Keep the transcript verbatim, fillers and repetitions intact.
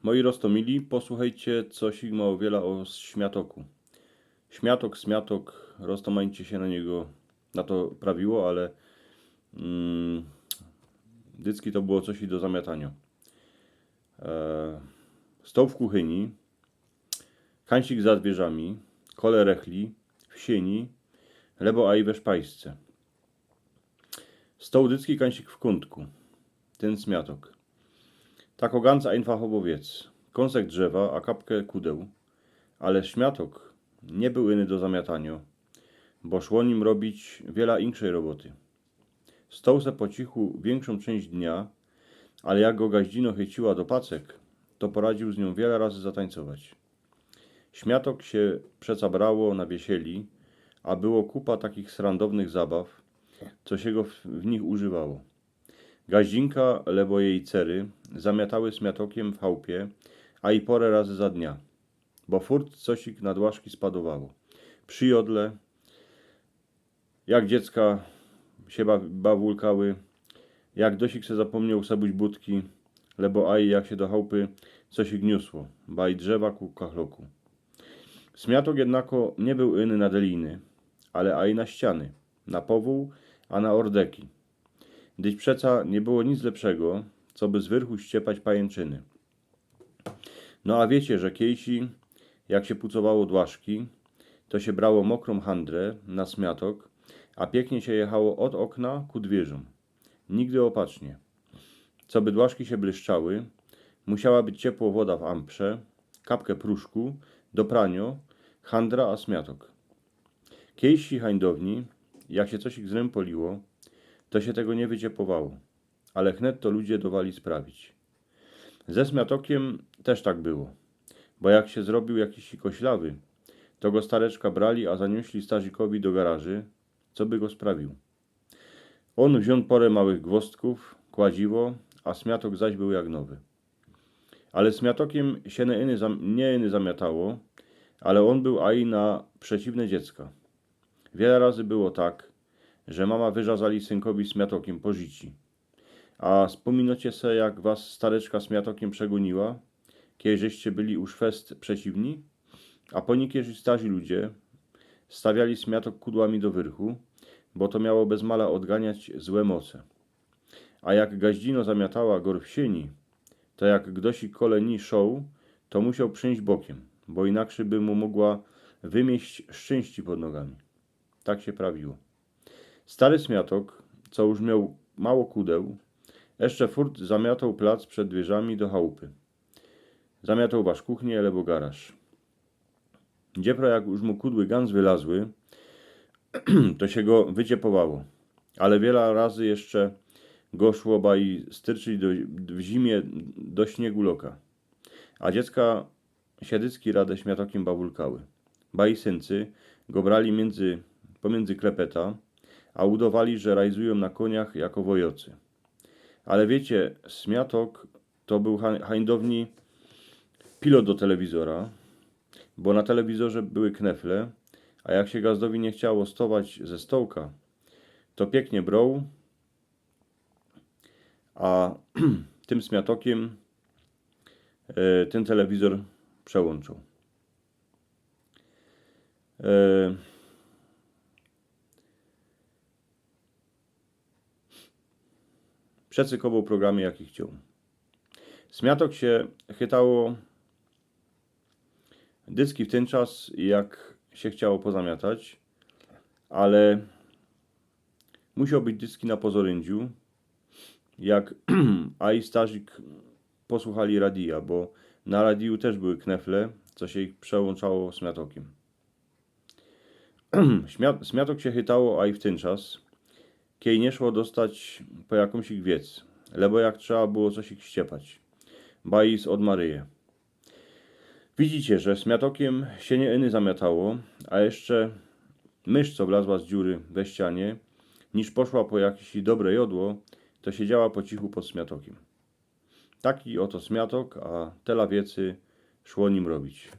Moi roztomili, posłuchejcie, co Sigma uwiela o Smiatoku. Smiatok, Smiatok, roztomańcie się na niego, na to prawiło, ale mm, dycki to było coś i do zamiatania. E, stoł w kuchyni, kańcik za dwierzami, kole rechli, w sieni, lebo aj we szpajsce. Stoł dycki, kańcik w kątku, ten Smiatok. Tak o ganz einfachowo wiec. Kąsek drzewa, a kapkę kudeł. Ale Smiatok nie był iny do zamiatania, bo szło nim robić wiela inkszej roboty. Stoł se po cichu większą część dnia, ale jak go gaździno chyciła do pacek, to poradził z nią wiele razy zatańcować. Smiatok się przeca brało na wiesieli, a było kupa takich srandownych zabaw, co się go w, w nich używało. Gaździnka, lebo jej cery, zamiatały Smiatokiem w chałupie, a i porę razy za dnia, bo furt cosik na dłaszki spadowało. Przy jodle, jak dziecka się ba- bawulkały, jak dosik se zapomniał sebuć butki, lebo aj jak się do chałupy cosik niosło, baj drzewa ku kachloku. Smiatok jednako nie był iny na deliny, ale aj na ściany, na powół, a na ordeki. Dyć przeca nie było nic lepszego, co by z wyrchu ściepać pajęczyny. No a wiecie, że kiejsi, jak się pucowało dłaszki, to się brało mokrą handrę na Smiatok, a pięknie się jechało od okna ku dwierzom. Nigdy opacznie. Co by dłaszki się błyszczały, musiała być ciepło woda w amprze, kapkę pruszku, do pranio, handra a Smiatok. Kiejsi hańdowni, jak się coś ich zrympoliło, to się tego nie wyciepłowało, ale chnet to ludzie dowali sprawić. Ze Smiatokiem też tak było, bo jak się zrobił jakiś koślawy, to go stareczka brali, a zaniosli starzikowi do garaży, co by go sprawił. On wziął porę małych gwozdków, kładziło, a Smiatok zaś był jak nowy. Ale Smiatokiem się nie iny, zam- nie iny zamiatało, ale on był aj na przeciwne dziecka. Wiele razy było tak, że mama wyrzazali synkowi Smiatokiem po życi. A wspominocie se, jak was stareczka Smiatokiem przegoniła, kiedyście byli już fest przeciwni? A po niekiedy starzi ludzie stawiali Smiatok kudłami do wyrchu, bo to miało bez mala odganiać złe moce. A jak gaździno zamiatała gor w sieni, to jak gdoś i kole ni szoł, to musiał przyjść bokiem, bo inaczej by mu mogła wymieść szczęści pod nogami. Tak się prawiło. Stary Smiatok, co już miał mało kudeł, jeszcze furt zamiatał plac przed dwierzami do chałupy. Zamiatał wasz kuchnię, lebo garaż. Dziepra, jak już mu kudły gans wylazły, to się go wyciepowało. Ale wiele razy jeszcze go szło baj styrczyć do, w zimie do śniegu loka. A dziecka siedzycki rade Smiatokiem bawulkały. Baj syncy go brali między, pomiędzy klepeta, a udowali, że rajzują na koniach jako wojocy. Ale wiecie, Smiatok to był ha- hańdowni pilot do telewizora, bo na telewizorze były knefle, a jak się gazdowi nie chciało stować ze stołka, to pięknie brał, a tym Smiatokiem e, ten telewizor przełączył. E, przecykował programy, jaki chciał. Smiatok się chytało dycki w ten czas, jak się chciało pozamiatać, ale musiał być dycki na pozorynciu, jak aj starzik posłuchali radia, bo na radiu też były knefle, co się ich przełączało Smiatokiem. Smia- Smiatok się chytało aj w ten czas, kiedy nie szło dostać po jakąś ich wiec, lebo jak trzeba było coś ich ściepać. Bajis od Maryje. Widzicie, że Smiatokiem się nie iny zamiatało, a jeszcze mysz, co wlazła z dziury we ścianie, niż poszła po jakieś dobre jodło, to siedziała po cichu pod Smiatokiem. Taki oto Smiatok, a tela wiecy szło nim robić.